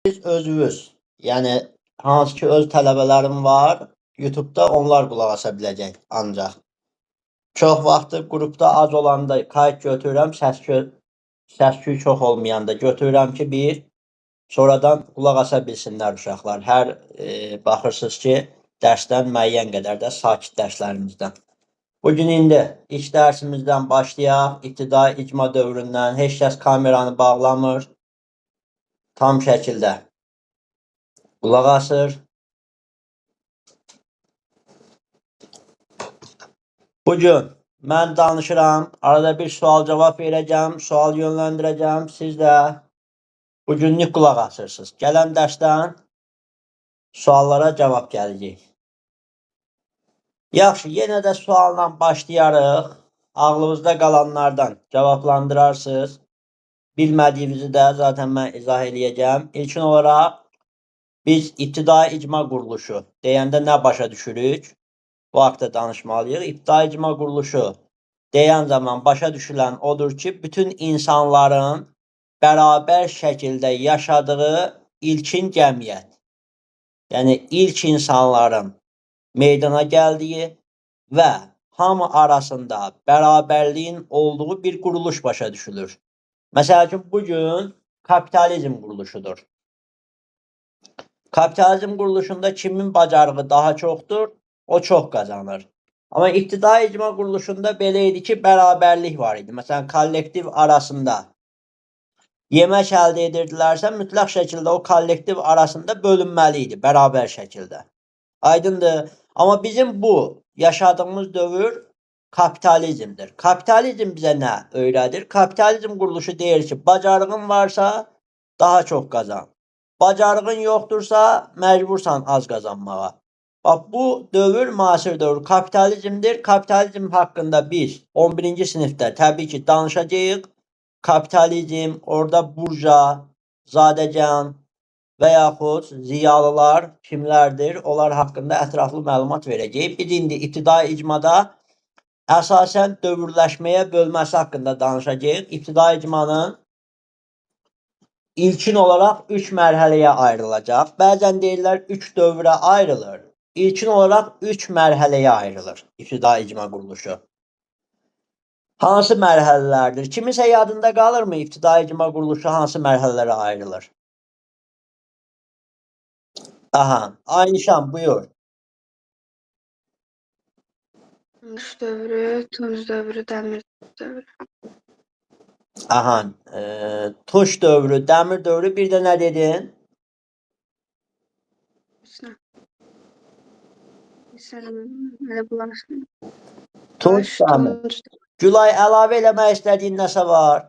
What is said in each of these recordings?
Özünüz, yəni hansı ki öz tələbələrim var, YouTube-da onlar qulaq asa biləcək ancaq. Çox vaxtı qrupda az olanda kayıt götürürəm, səs-küy çox olmayanda götürürəm ki, bir sonradan qulaq asa bilsinlər uşaqlar. Hər baxırsınız ki, dərsdən müəyyən qədər də sakit dərslərimizdən. Bugün indi ilk dərsimizdən başlayaq. İbtidai icma dövründən heç kəs kameranı bağlamır. Tam şəkildə qulaq asır. Bugün mən danışıram, arada bir sual-cavab verəcəm, sual yönləndirəcəm. Siz də bugünlük qulaq asırsınız. Gələn dərsdən suallara cavab gələcək. Yaxşı, yenə də sualla başlayarıq. Ağlınızda qalanlardan cavablandırarsınız. Bilmədiyinizi də zaten mən izah eləyəcəm. İlkin olaraq biz ibtidai icma quruluşu deyəndə nə başa düşürük? Bu haqda danışmalıyıq. İbtidai icma quruluşu deyən zaman başa düşülən odur ki, bütün insanların bərabər şəkildə yaşadığı ilkin cəmiyyət. Yəni ilk insanların meydana gəldiyi və hamı arasında bərabərliyin olduğu bir quruluş başa düşülür. Məsəl üçün, bugün kapitalizm quruluşudur. Kapitalizm quruluşunda kimin bacarığı daha çoxdur, o çox qazanır. Amma ibtidai icma quruluşunda belə idi ki, bərabərlik var idi. Məsələn, kollektiv arasında yemək əldə edirdilərsə, mütləq şəkildə o kollektiv arasında bölünməli idi, bərabər şəkildə. Aydındır. Amma bizim bu yaşadığımız dövr kapitalizmdir. Kapitalizm bizə nə öyrədir? Kapitalizm quruluşu deyir ki, bacarığın varsa daha çox qazan. Bacarığın yoxdursa məcbursan az qazanmağa. Bax, bu dövr müasir dövr kapitalizmdir. Kapitalizm haqqında biz 11-ci sinifdə təbii ki danışacağıq. Kapitalizm, orada burja, zadəgan və yaxud ziyalılar kimlərdir? Onlar haqqında ətraflı məlumat verəcəyik. Biz indi ibtidai icmada əsasən dövrləşməyə bölməsi haqqında danışacağıq. İbtidai icmanın ilkin olaraq 3 mərhələyə ayrılacaq. Bəzən deyirlər 3 dövrə ayrılır. İlkin olaraq 3 mərhələyə ayrılır ibtidai icma quruluşu. Hansı mərhələlərdir? Kiminsə yadında qalırmı ibtidai icma quruluşu hansı mərhələlərə ayrılır? Aha, Aynişan buyur. Tunc dövrü, Tunc dövrü, Dəmir dövrü. Aha, Tunc dövrü, Dəmir dövrü, bir də nə dedin? Heç nə. Heç nə demədim. Elə bunlar. Tunc, Dəmir. Tunc. Gülay, əlavə eləmək istədiyin nəsə var?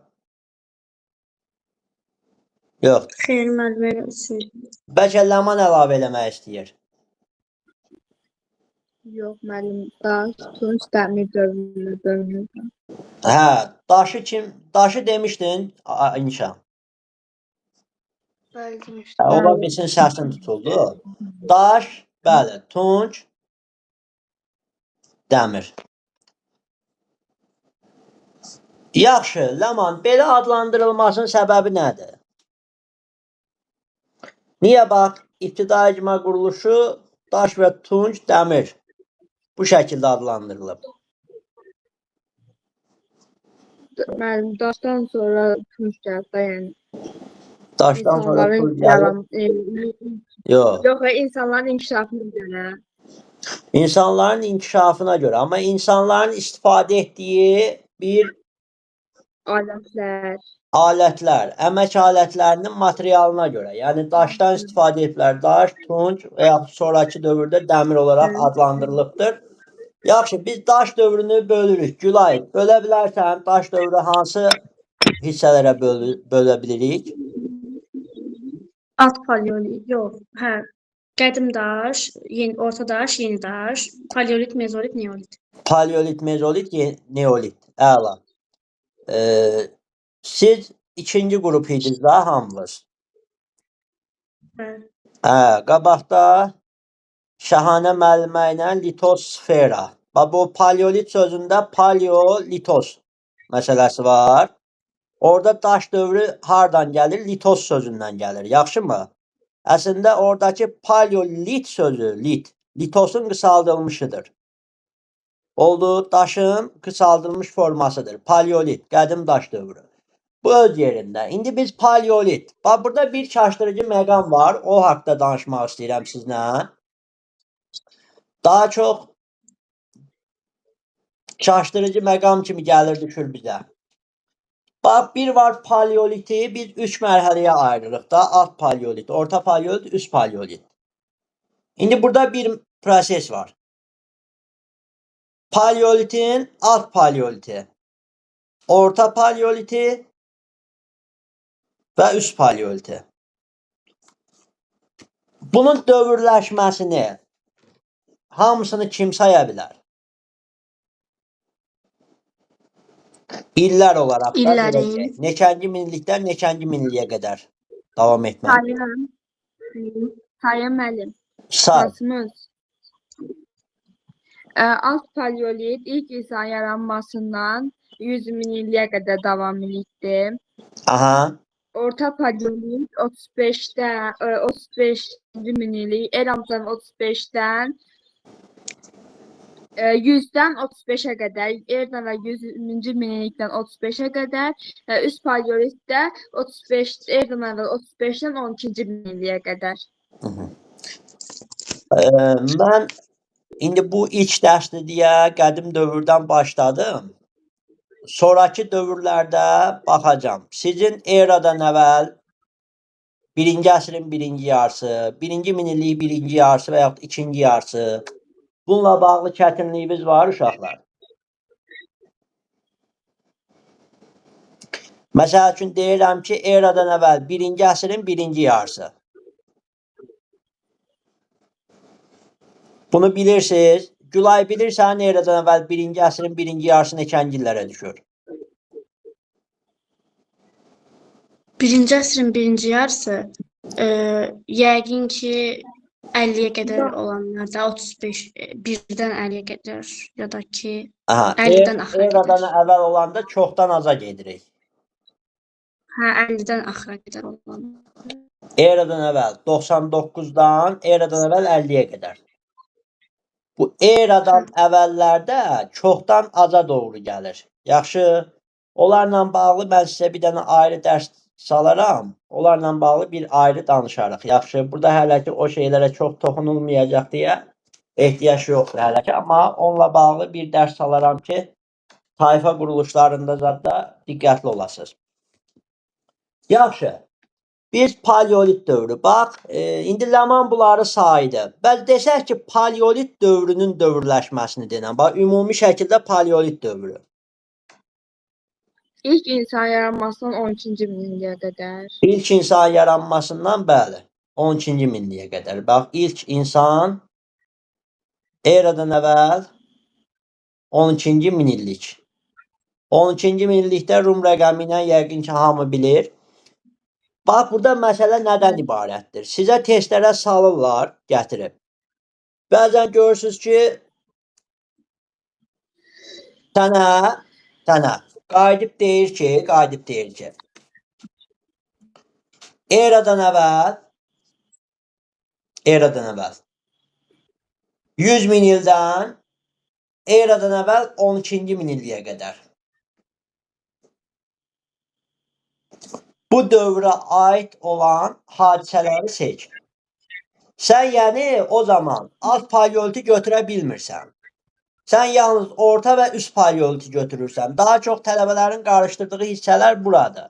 Yox. Xeyr, müəllim, elə üçün. Bəlkə Ləman əlavə eləmək istəyir. Yox, müəllim, daş, Tunc, Dəmir dövrünə bölünür. Hə, daşı kim? Daşı demişdin, Aynişan. Bəli, demişdim. Hə, ola bilsin səsin tutuldu. Daş, bəli, tunc, dəmir. Yaxşı, Ləman, belə adlandırılmasının səbəbi nədir? Niyə bax, ibtidai icma quruluşu daş və tunc, dəmir bu şəkildə adlandırılıb. Müəllim, daşdan sonra Tunc gəldi də, yəni. Daşdan sonra İnsanların tunc gəlib. Yox. Yox, insanların inkişafına görə. İnsanların inkişafına görə, amma insanların istifadə etdiyi bir Alətlər. Alətlər, əmək alətlərinin materialına görə, yəni daşdan istifadə ediblər. Daş, tunc və yaxud sonrakı dövrdə dəmir olaraq adlandırılıbdır. Yaxşı, biz daş dövrünü bölürük. Gülay, bölə bilərsən, daş dövrü hansı hissələrə bölə bilirik? Alt paleolit, yox, hə. Qədim daş, yeni, orta daş, yeni daş, paleolit, mezolit, neolit. Paleolit, mezolit, neolit. Əla. Siz ikinci qrup idiniz da hamınız. Hə. Hə, qabaqda Şahanə müəllimə ilə litosfera. Bax, bu paleolit sözündə paleolitos məsələsi var. Orada daş dövrü hardan gəlir? Litos sözündən gəlir. Yaxşımı? Əslində oradakı paleolit sözü, lit, litosun qısaldılmışıdır. Oldu, daşın qısaldılmış formasıdır. Paleolit, qədim daş dövrü. Bu öz yerində. İndi biz paleolit. Bax, burada bir çaşdırıcı məqam var. O haqda danışmaq istəyirəm sizlə. Daha çox çaşdırıcı məqam kimi gəlir, düşür bizə. Bax, bir var paleoliti biz 3 mərhələyə ayırırıq da. Alt paleolit, orta paleolit, üst paleolit. İndi burada bir proses var. Paleolitin alt paleoliti, orta paleoliti və üst paleoliti. Bunun dövrləşməsini hamısını kim saya bilər? İllər olaraq da İllərin. verəcək. Neçənci minillikdən neçənci minilliyə qədər davam etməli? Sayım. Sayım müəllim. Say. Rasmus. Alt paleolit ilk insan yaranmasından 100 min illiyə qədər davam etdi. Aha. Orta paleolit 35-də 35-ci min illik eramızdan 35-dən 100-dən 35-ə qədər, eradan əvvəl 100-cü min illikdən 35-ə qədər, üst paleolitdə 35 eradan əvvəl 35-dən 12-ci min illiyə qədər. Hı -hı. Mən indi bu ilk dərsdir deyə qədim dövrdən başladım. Sonrakı dövrlərdə baxacağam. Sizin eradan əvvəl birinci əsrin birinci yarısı, birinci minilliyin birinci yarısı və yaxud ikinci yarısı. Bununla bağlı çətinliyiniz var uşaqlar. Məsəl üçün deyirəm ki, eradan əvvəl birinci əsrin birinci yarısı. Bunu bilirsiniz. Gülay bilirsən, eradan əvvəl birinci əsrin birinci yarısı neçənci illərə düşür? Birinci əsrin birinci yarısı, yəqin ki 50-yə qədər olanlarda 35, 1-dən 50-yə qədər ya da ki Aha, 50-dən axıra eradan qədər. əvvəl olanda çoxdan aza gedirik. Hə, 50-dən axıra qədər olan. Eradan əvvəl 99-dan eradan əvvəl 50-yə qədər. Bu eradan əvvəllərdə çoxdan aza doğru gəlir. Yaxşı, onlarla bağlı mən sizə bir dənə ayrı dərs salaram. Onlarla bağlı bir ayrı danışarıq. Yaxşı, burada hələ ki o şeylərə çox toxunulmayacaq deyə ehtiyac yoxdur hələ ki, amma onunla bağlı bir dərs salaram ki, tayfa quruluşlarında zad da diqqətli olasınız. Yaxşı. Biz paleolit dövrü. Bax, indi Ləman bunları saydı. Bəs desək ki, paleolit dövrünün dövrləşməsini denən. Bax, ümumi şəkildə paleolit dövrü. İlk insan yaranmasından 12-ci min illiyə qədər. İlk insan yaranmasından bəli, 12-ci minilliyə qədər. Bax, ilk insan eradan əvvəl 12-ci minillik. 12-ci minillikdə Rum rəqəmi ilə yəqin ki, hamı bilir. Bax, burada məsələ nədən ibarətdir? Sizə testlərə salırlar, gətirib. Bəzən görürsünüz ki, sənə qayıdıb deyir ki, eradan əvvəl 100 min ildən eradan əvvəl 12-ci min illiyə qədər. Bu dövrə aid olan hadisələri seç. Sən yəni o zaman alt paleoliti götürə bilmirsən. Sən yalnız orta və üst paleoliti götürürsən. Daha çox tələbələrin qarışdırdığı hissələr buradır.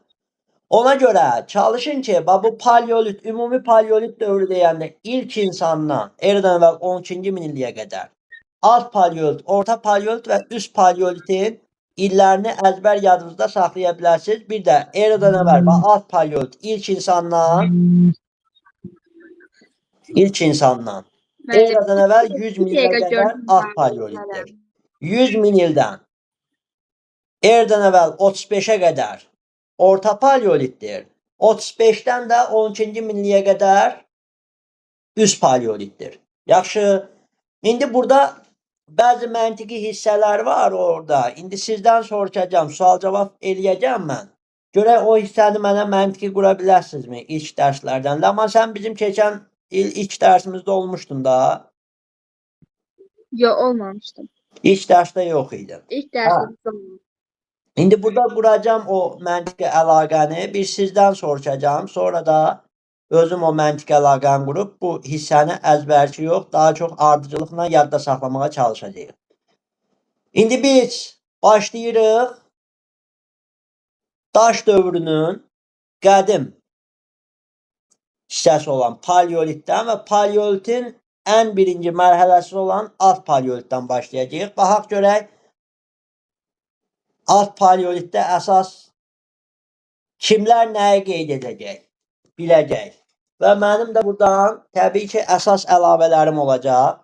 Ona görə çalışın ki, bax bu paleolit, ümumi paleolit dövrü deyəndə ilk insandan eradan əvvəl 12-ci min illiyə qədər alt paleolit, orta paleolit və üst paleolitin illərini əzbər yadınızda saxlaya bilərsiniz. Bir də eradan əvvəl bax alt paleolit ilk insandan eradan əvvəl 100 min ilə qədər alt paleolitdir. 100 min ildən eradan əvvəl 35-ə qədər orta paleolitdir. 35-dən də 12-ci minilliyə qədər üst paleolitdir. Yaxşı, indi burada bəzi məntiqi hissələr var orada. İndi sizdən soruşacağam, sual-cavab eləyəcəm mən. Görək o hissəni mənə məntiqi qura bilərsinizmi ilk dərslərdən? Ləman, sən bizim keçən il ilk dərsimizdə olmuşdun da. Yox, olmamışdım. İlk dərsdə yox idin. İlk dərsimizdə olmamışdım. İndi burada quracağam o məntiqi əlaqəni. Bir sizdən soruşacağam. Sonra da özüm o məntiqi əlaqəni qurub bu hissəni əzbərçi yox, daha çox ardıcılıqla yadda saxlamağa çalışacağıq. İndi biz başlayırıq daş dövrünün qədim hissəsi olan paleolitdən və paleolitin ən birinci mərhələsi olan alt paleolitdən başlayacağıq. Baxaq görək alt paleolitdə əsas kimlər nəyi qeyd edəcək, biləcək. Və mənim də buradan təbii ki, əsas əlavələrim olacaq.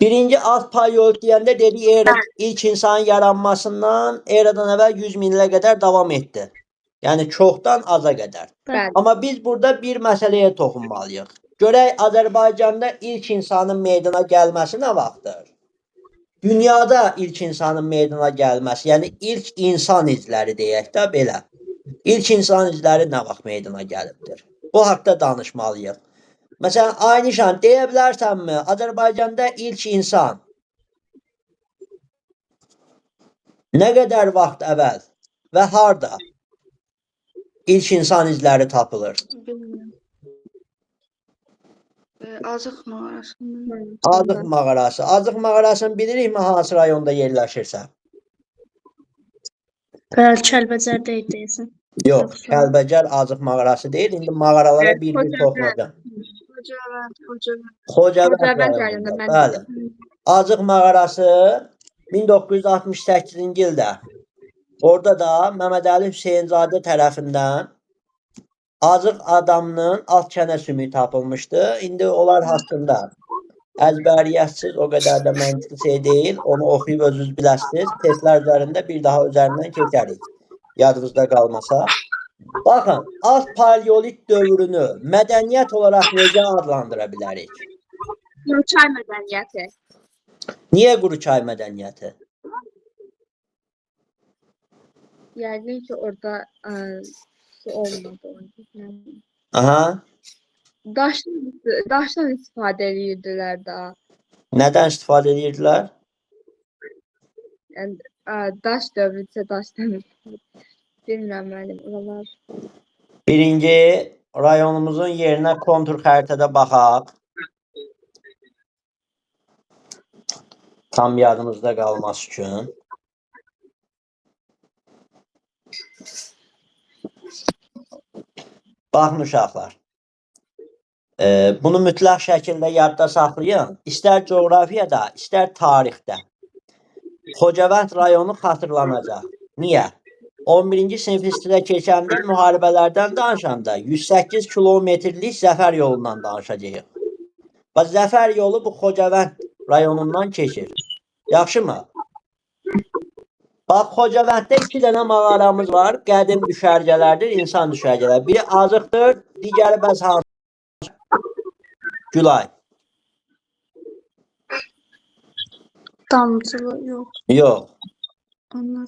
Birinci alt paleolit deyəndə dedik era, ilk insanın yaranmasından eradan əvvəl 100 min ilə qədər davam etdi. Yəni çoxdan aza qədər. Bəli. Amma biz burada bir məsələyə toxunmalıyıq. Görək Azərbaycanda ilk insanın meydana gəlməsi nə vaxtdır? Dünyada ilk insanın meydana gəlməsi, yəni ilk insan izləri deyək də belə. İlk insan izləri nə vaxt meydana gəlibdir? Bu haqda danışmalıyıq. Məsələn, Aynişan, deyə bilərsənmi? Azərbaycanda ilk insan nə qədər vaxt əvvəl və harda ilk insan izləri tapılır? Bilmirəm. Azıq mağarasında. Azıq mağarası. Azıq mağarasını bilirikmi hansı rayonda yerləşirsə? Bəli, Kəlbəcərdə idi deyəsən. Yox, Yoxsa- Kəlbəcər Azıq mağarası deyil. İndi mağaralara Evet, bir-bir Xocavənd. toxunacağam. Xocavənd, Xocavənd. Xocavənd Xocavənd rayonunda. rayonunda mən Bəli. Azıq mağarası 1968-ci ildə orada da Məmmədəli Hüseynzadə tərəfindən Azıq adamının alt çənə sümüyü tapılmışdı. İndi onlar haqqında əzbəriyyətsiz o qədər də məntiqli şey deyil. Onu oxuyub özünüz biləsiniz. Testlər üzərində bir daha üzərindən keçərik. Yadınızda qalmasa. Baxın, alt paleolit dövrünü mədəniyyət olaraq necə adlandıra bilərik? Quruçay mədəniyyəti. Niyə Quruçay mədəniyyəti? Yəqin ki, orada su olmadı. Aha. Daşdan istifadə edirdilər daha. Nədən istifadə edirdilər? Yəni daş dövrüdsə daşdan istifadə. Bilmirəm müəllim, oralar. Birinci rayonumuzun yerinə kontur xəritədə baxaq. Tam yadımızda qalması üçün. Baxın uşaqlar. Bunu mütləq şəkildə yadda saxlayın. İstər coğrafiyada, istər tarixdə. Xocavənd rayonu xatırlanacaq. Niyə? 11-ci sinif istidə keçəndə müharibələrdən danışanda 108 kilometrlik Zəfər yolundan danışacağıq. Bax, Zəfər yolu bu Xocavənd rayonundan keçir. Yaxşımı? Bax, Xocavənddə 2 dənə mağaramız var. Qədim düşərgələrdir, insan düşərgələri. Biri Azıqdır, digəri bəs hansı? Gülay. Damcılı yox. Yox. Onlar.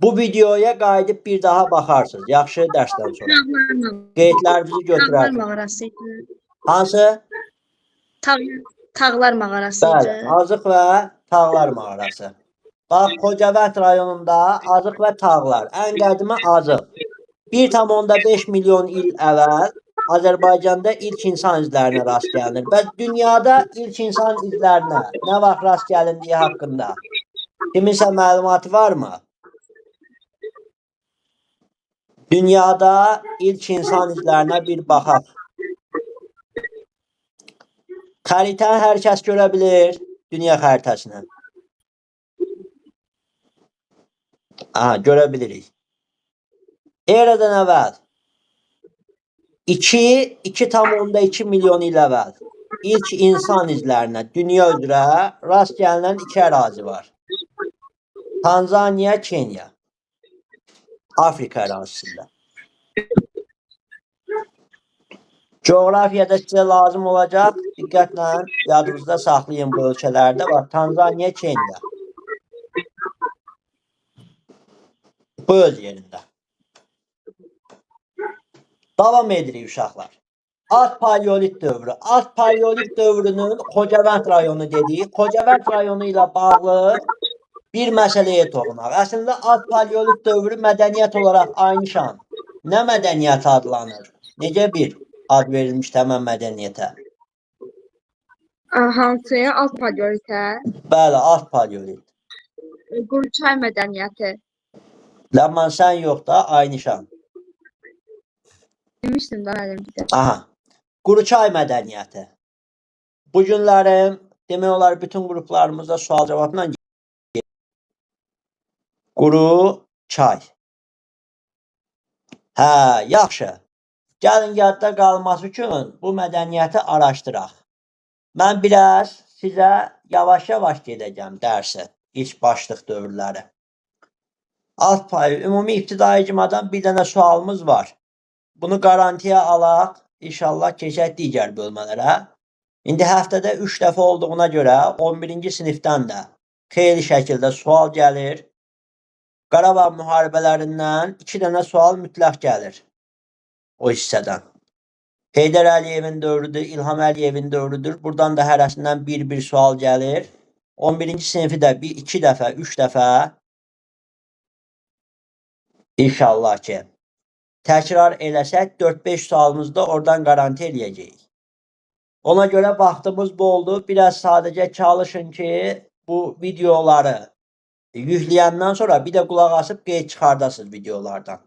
Bu videoya qayıdıb bir daha baxarsınız. Yaxşı dərsdən sonra. Qeydlərinizi Tağlar götürərsiniz. mağarası idi. Hansı? Tağlar mağarası Bəli, idi. Azıq və Tağlar mağarası. Bax, Xocavənd rayonunda Azıq və Tağlar. Ən qədimi Azıq. 1,5 milyon il əvvəl Azərbaycanda ilk insan izlərinə rast gəlinir. Bəs dünyada ilk insan izlərinə nə vaxt rast gəlindiyi haqqında kiminsə məlumatı varmı? Dünyada ilk insan izlərinə bir baxaq. Xəritəni hər kəs görə bilir, dünya xəritəsini. Aha, görə bilirik. Eradan əvvəl 2,2 milyon il əvvəl ilk insan izlərinə dünya üzrə rast gəlinən iki ərazi var. Tanzaniya, Kenya. Afrika ərazisində. Coğrafiyada sizə lazım olacaq. Diqqətlə yadınızda saxlayın bu ölkələrdə. Bax, Tanzaniya, Kenya. Bu öz yerində. Davam edirik uşaqlar. Alt paleolit dövrü. Alt paleolit dövrünün Xocavənd rayonu dedik. Xocavənd rayonu ilə bağlı bir məsələyə toxunaq. Əslində alt paleolit dövrü mədəniyyət olaraq Aynişan nə mədəniyyəti adlanır? Necə bir ad verilmişdi həmən mədəniyyətə? Hansıya? Alt paleolitə. Bəli, alt paleolit. Quruçay mədəniyyəti. Ləman sən yox da Aynişan. Demişdim də müəllim bizə. Aha. Quruçay mədəniyyəti. Bu günlərim demək olar bütün qruplarımızda sual cavabla Quru çay. Hə, yaxşı. Gəlin yadda qalması üçün bu mədəniyyəti araşdıraq. Mən biraz sizə yavaş-yavaş gedəcəm dərsi, ilk başlıq dövrləri. Alt payı ümumi ibtidai icmadan bir dənə sualımız var. Bunu qarantiya alaq, inşallah keçək digər bölmələrə. İndi həftədə 3 dəfə olduğuna görə 11-ci sinifdən də xeyli şəkildə sual gəlir. Qarabağ müharibələrindən 2 dənə sual mütləq gəlir o hissədən. Heydər Əliyevin dövrüdür, İlham Əliyevin dövrüdür. Buradan da hərəsindən bir-bir sual gəlir. 11-ci sinifi də bir, iki dəfə, üç dəfə inşallah ki təkrar eləsək 4-5 sualımızı da oradan qaranti eləyəcəyik. Ona görə vaxtımız boldur. Biraz sadəcə çalışın ki, bu videoları yükləyəndən sonra bir də qulaq asıb qeyd çıxardasınız videolardan.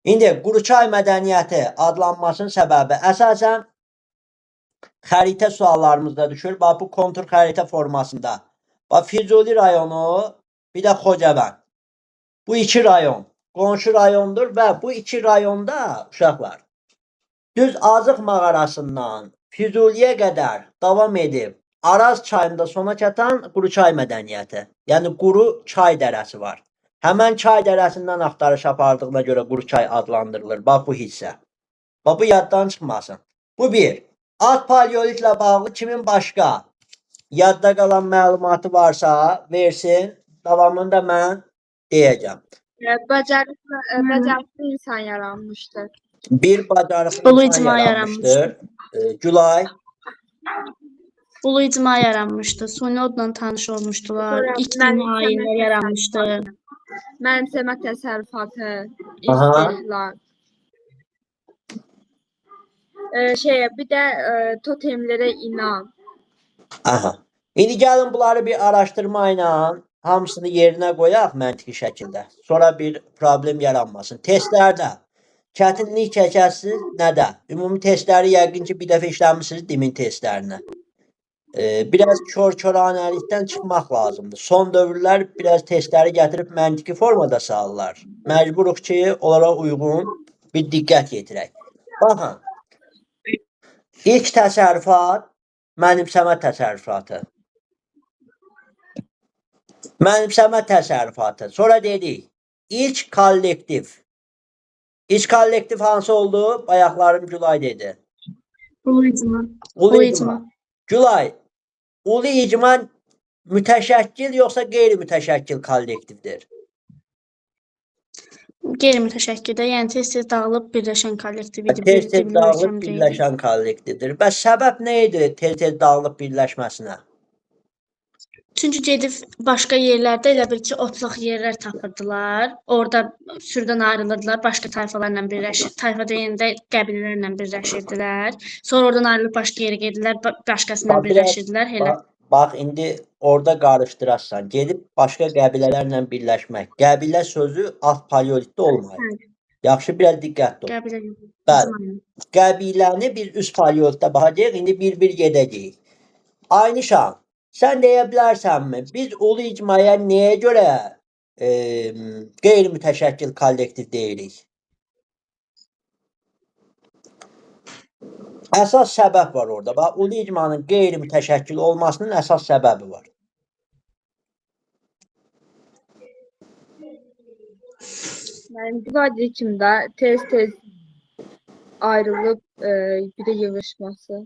İndi Quruçay mədəniyyəti adlanmasının səbəbi əsasən xəritə suallarımızda düşür. Bax bu kontur xəritə formasında. Bax Füzuli rayonu, bir də Xocavənd. Bu iki rayon qonşu rayondur və bu iki rayonda uşaqlar düz Azıq mağarasından Füzuliyə qədər davam edib Araz çayında sona çatan Quruçay mədəniyyəti. Yəni Quru çay dərəsi var. Həmən çay dərəsindən axtarış apardığına görə Quruçay adlandırılır. Bax bu hissə. Bax bu yaddan çıxmasın. Bu bir. Alt paleolitlə bağlı kimin başqa yadda qalan məlumatı varsa versin. Davamını da mən deyəcəm. Bacarıqlı, bacarıqlı insan yaranmışdır. Bir bacarıqlı Ulu insan icma yaranmışdır. Gülay. Ulu icma yaranmışdı. Suni odla tanış olmuşdular. Sonra İlk dini ayinlər yaranmışdı. Mənimsəmə təsərrüfatı, Aha. istehlak. Bir də totemlərə inan. Aha. İndi gəlin bunları bir araşdırma ilə hamısını yerinə qoyaq məntiqi şəkildə. Sonra bir problem yaranmasın. Testlərdə çətinlik çəkəsiniz nədə? Ümumi testləri yəqin ki bir dəfə işləmisiniz DİM-in testlərini. Biraz kör-köranəlikdən çıxmaq lazımdır. Son dövrlər biraz testləri gətirib məntiqi formada salırlar. Məcburuq ki, onlara uyğun bir diqqət yetirək. Baxın. İlk təsərrüfat mənimsəmə təsərrüfatı. Mənimsəmə təsərrüfatı. Sonra dedik, ilk kollektiv. İlk kollektiv hansı oldu? Bayaqlarım Gülay dedi. Ulu icma. Ulu Ulu icma. icma. Gülay, ulu icma mütəşəkkil yoxsa qeyri-mütəşəkkil kollektivdir? Qeyri-mütəşəkkildə, yəni tez-tez dağılıb birləşən kollektiv idi. Tez-tez Bir dağılıb möhkəm deyildi. birləşən kollektivdir. Bəs səbəb nə idi tez-tez dağılıb birləşməsinə? Çünki gedib başqa yerlərdə elə bil ki, otlaq yerlər tapırdılar. Orada sürüdən ayrılırdılar, başqa tayfalarla birləşir. Tayfa deyəndə qəbilələrlə birləşirdilər. Sonra oradan ayrılıb başqa yerə gedirlər, başqasıyla Bax, biraz- birləşirdilər. Elə. Bax, indi orada qarışdırasan. Gedib başqa qəbilələrlə birləşmək. Qəbilə sözü alt paleolitdə olmayıb. Hə. Yaxşı, biraz diqqətli ol. Qəbilə. Bəli. Qəbiləni biz üst paleolitdə baxacağıq, indi bir-bir gedəcəyik. Aynişan, sən deyə bilərsənmi? Biz ulu icmaya nəyə görə qeyri-mütəşəkkil kollektiv deyirik? Əsas səbəb var orada. Bax, ulu icmanın qeyri-mütəşəkkil olmasının əsas səbəbi var. Mənim Gülay deyir kim də tez-tez ayrılıb bir də yığışması.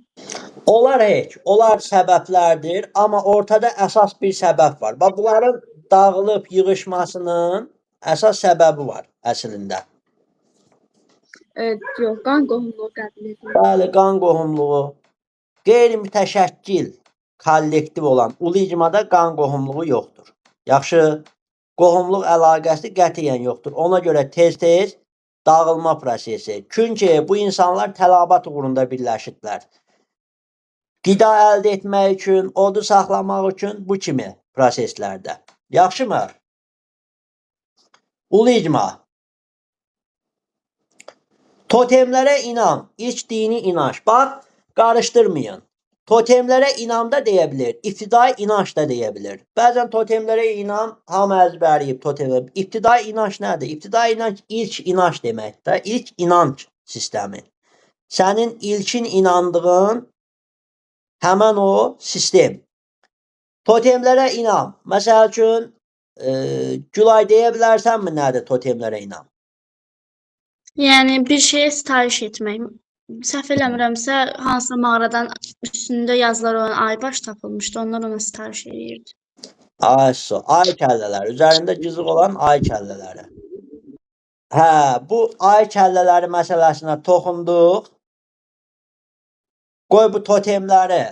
Onlar heç, onlar səbəblərdir, amma ortada əsas bir səbəb var. Bax, bunların dağılıb yığışmasının Əsas səbəbi var əslində. Yox, qan qohumluğu qəbul edilir. Bəli, qan qohumluğu. Qeyri-mütəşəkkil kollektiv olan ulu icmada qan qohumluğu yoxdur. Yaxşı, qohumluq əlaqəsi qətiyyən yoxdur. Ona görə tez-tez dağılma prosesi. Çünki bu insanlar tələbat uğrunda birləşirlər. Qida əldə etmək üçün, odu saxlamaq üçün bu kimi proseslərdə. Yaxşımı? Ulu icma. Totemlərə inam, ilk dini inanc. Bax, qarışdırmayın. Totemlərə inam da deyə bilər, ibtidai inanc da deyə bilər. Bəzən totemlərə inam hamı əzbərləyib totemlər. İbtidai inanc nədir? İbtidai inanc ilk inanc deməkdir. İlk inanc sistemi. Sənin ilkin inandığın həmən o sistem. Totemlərə inam. Məsəl üçün, Gülay deyə bilərsənmi nədir totemlərə inam? Yəni bir şeyə sitayiş etmək. Səhv eləmirəmsə, hansısa mağaradan üstündə yazılar olan aybaş tapılmışdı. Onlar ona sitayiş eləyirdi. Ay, ay kəllələri, üzərində cızıq olan ay kəllələri. Hə, bu ay kəllələri məsələsinə toxunduq. Qoy bu totemləri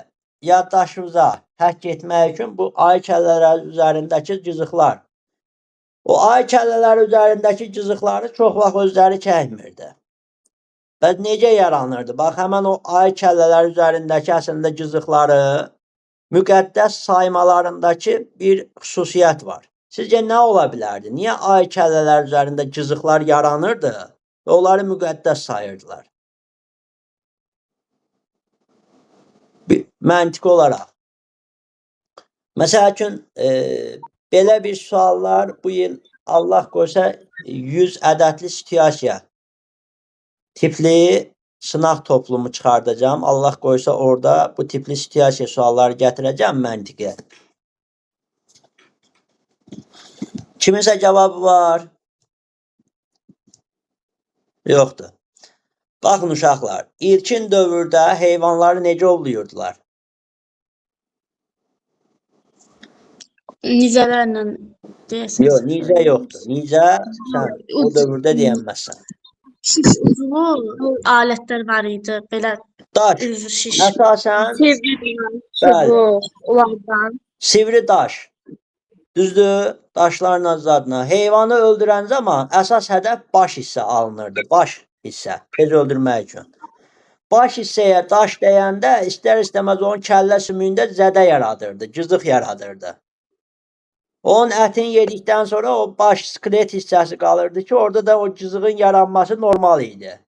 yaddaşımıza həkk etmək üçün bu ay kəllələri üzərindəki cızıqlar. O ay kəllələri üzərindəki cızıqları çox vaxt özləri çəkmirdi. Bəs necə yaranırdı? Bax, həmən o ay kəllələri üzərindəki əslində cızıqları müqəddəs saymalarındakı bir xüsusiyyət var. Sizcə nə ola bilərdi? Niyə ay kəllələr üzərində cızıqlar yaranırdı və onları müqəddəs sayırdılar? Bir, məntiqi olaraq. Məsəl üçün, belə bir suallar bu il Allah qoysa 100 ədədli situasiya tipli sınaq toplumu çıxardacağam. Allah qoysa orada bu tipli situasiya sualları gətirəcəm məntiqə. Kiminsə cavabı var? Yoxdur. Baxın uşaqlar, ilkin dövrdə heyvanları necə ovluyurdular? Nizələrlə deyəsən. Yox, nizə yoxdur. Nizə sən o dövrdə deyənməzsən. Şiş uzunu alətlər var idi. Belə Daş. üzr şiş. Əsasən Sivri çubuq, onlardan. Sivri daş. Düzdür? Daşlarla zadla. Heyvanı öldürən zaman əsas hədəf baş hissə alınırdı. Baş hissə. Tez öldürmək üçün. Baş hissəyə daş dəyəndə istər-istəməz onun kəllə sümüyündə zədə yaradırdı, cızıq yaradırdı. Onun ətini yedikdən sonra o baş skelet hissəsi qalırdı ki, orada da o cızığın yaranması normal idi.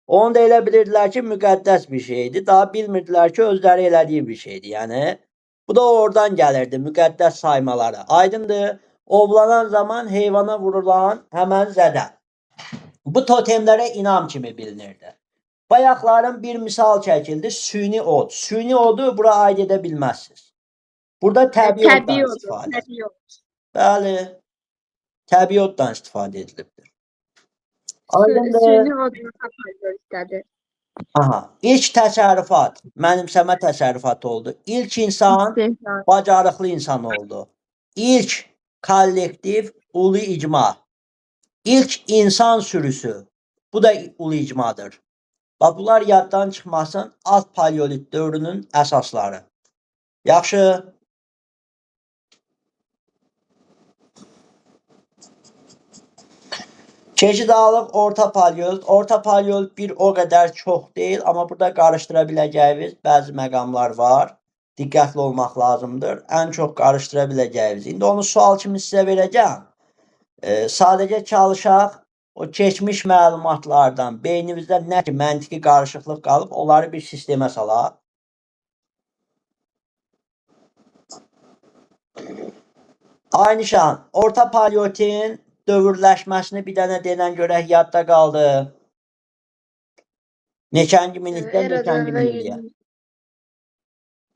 Onu da elə bilirdilər ki, müqəddəs bir şeydi. Daha bilmirdilər ki, özləri elədiyi bir şeydi. Yəni bu da oradan gəlirdi, müqəddəs saymaları. Aydındır? Ovlanan zaman heyvana vurulan həmən zədə. Bu totemlərə inam kimi bilinirdi. Bayaqların bir misal çəkildi, süni od. Süni odu bura aid edə bilməzsiniz. Burada təbii oddan istifadə. Təbii od. Bəli, təbii oddan istifadə edilibdir. Aydındır? Süni od orta paleolitdədir. Aha. İlk təsərrüfat, mənimsəmə təsərrüfatı oldu. İlk insan İstehsal. bacarıqlı insan oldu. İlk kollektiv ulu icma. İlk insan sürüsü. Bu da ulu icmadır. Bax, bunlar yaddan çıxmasın. Alt paleolit dövrünün əsasları. Yaxşı. Keçid alıq orta paleolit. Orta paleolit bir o qədər çox deyil, amma burada qarışdıra biləcəyiniz bəzi məqamlar var. Diqqətli olmaq lazımdır. Ən çox qarışdıra biləcəyiniz. İndi onu sual kimi sizə verəcəm. Sadəcə çalışaq o keçmiş məlumatlardan beynimizdə nə ki məntiqi qarışıqlıq qalıb, onları bir sistemə salaq. Aynişan, orta paleolitin dövrləşməsini bir dənə denən görək yadda qaldı. Neçənci minillikdən Eradan neçənci və minilliyə?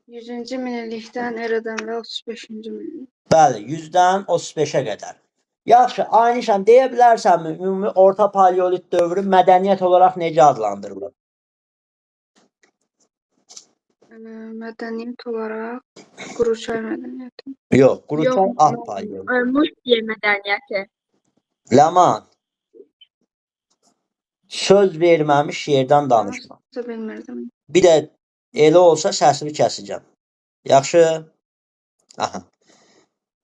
100-cü minillikdən eradan və 35-ci minillik. Bəli, 100-dən 35-ə qədər. Yaxşı, Aynişan, deyə bilərsənmi ümumi orta paleolit dövrü mədəniyyət olaraq necə adlandırılır? Mədəniyyət olaraq Quruçay mədəniyyəti. Yox, Quruçay Yox, alt paleolit. Mustiye mədəniyyəti. Ləman. Söz verməmiş yerdən danışma. Hansısa bilmirdim. Bir də elə olsa səsini kəsicəm. Yaxşı? Aha.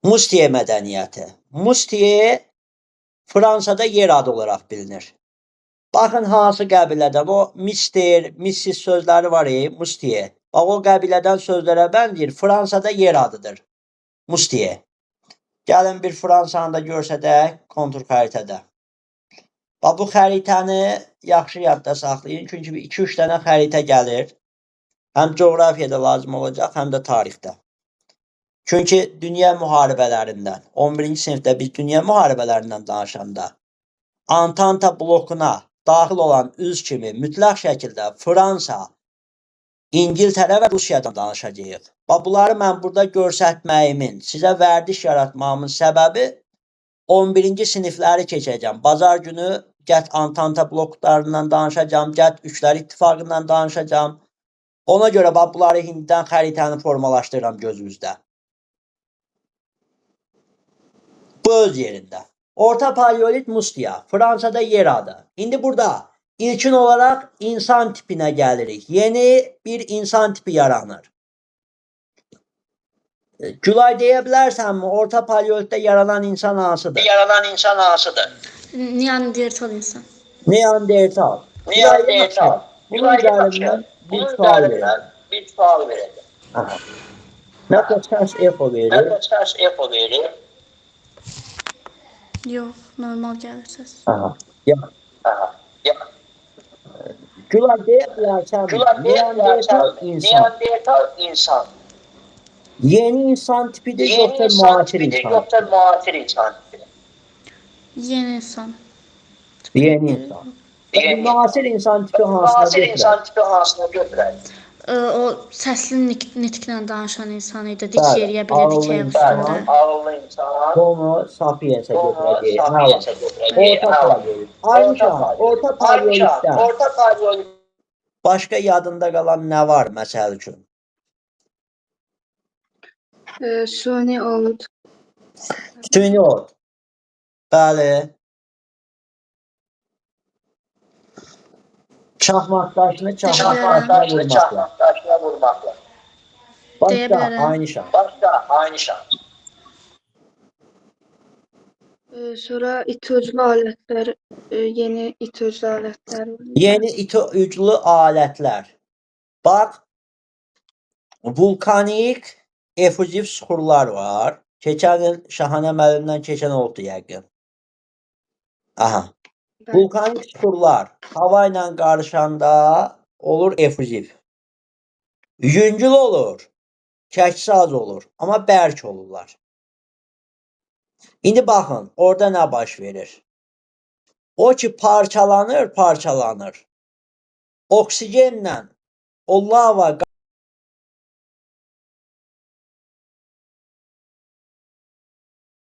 Mustiye mədəniyyəti. Mustiye Fransada yer adı olaraq bilinir. Baxın hansı qəbilədən o Mister, Mrs sözləri var, Mustiye. Bax o qəbilədən sözlərə bənzəyir. Fransada yer adıdır. Mustiye. Gəlin bir Fransanı da görsədək kontur xəritədə. Bax bu xəritəni yaxşı yadda saxlayın. Çünki bir 2-3 dənə xəritə gəlir. Həm coğrafiyada lazım olacaq, həm də tarixdə. Çünki dünya müharibələrindən, 11-ci sinifdə biz dünya müharibələrindən danışanda Antanta blokuna daxil olan üzv kimi mütləq şəkildə Fransa, İngiltərə və Rusiyadan danışacağıq. Bax bunları mən burada göstərməyimin, sizə vərdiş yaratmağımın səbəbi 11-ci sinifləri keçəcəm. Bazar günü gət Antanta bloklarından danışacağam, gət Üçlər İttifaqından danışacağam. Ona görə bax bunları indidən xəritəni formalaşdırıram gözünüzdə. Bu öz yerində. Orta Paleolit Mustiya, Fransada yer adı. İndi burada ilkin olaraq insan tipinə gəlirik. Yeni bir insan tipi yaranır. Gülay deyə bilərsənmi? Orta Paleolitdə yaranan insan hansıdır? Yaranan insan hansıdır? Neandertal insan. Neandertal. Neandertal. Bunun üzərindən bir Bunun sual üzərindən verək. bir sual verək. Aha. Nə qədər səs exo verir? Nə qədər səs exo verir? Yox, normal gəlir səs. Aha. Ya. Aha. Ya. Gülay deyə bilərsənmi? Gülay deyə Neandertal bilərsənmi? insan. Neandertal insan. Yeni insan tipidir Yeni yoxsa insan müasir tipidir insan? yoxsa müasir insan tipidir? Yeni insan. Yeni insan. Yeni Müasir insan tipi hansına Müasir götürər? insan tipi hansına götürər? O səsli nitqlə danışan insan idi. Dik Bəli, yeriyə bilirdi ki, ağıllı ayaq insan. üstündə. Ağıllı insan. Homo sapiens'e Homo götürəcək. Əla. sapiens'e götürəcək. Orta Əla. paleolit. Aynışan, orta paleolitdən. Orta paleolit. Başqa yadında qalan nə var məsəl üçün? Suni od. Süni ot. Bəli. Çaxmaq daşını çaxmaq Çaxmaq daşına daşını vurmaqla. çaxmaq daşına vurmaqla. Başqa Deyə bilərəm. Aynışan. Başqa Aynışan. Sonra iti uclu alətlər, yeni iti uclu alətlər var. Yeni iti uclu alətlər. Bax, vulkanik efuziv süxurlar var. Keçən il Şahanə müəllimdən keçən oldu yəqin. Aha. Bəli. Vulkanik süxurlar hava ilə qarışanda olur efuziv. Yüngül olur, çəkisi az olur, amma bərk olurlar. İndi baxın, orada nə baş verir? O ki parçalanır, parçalanır. Oksigenlə o lava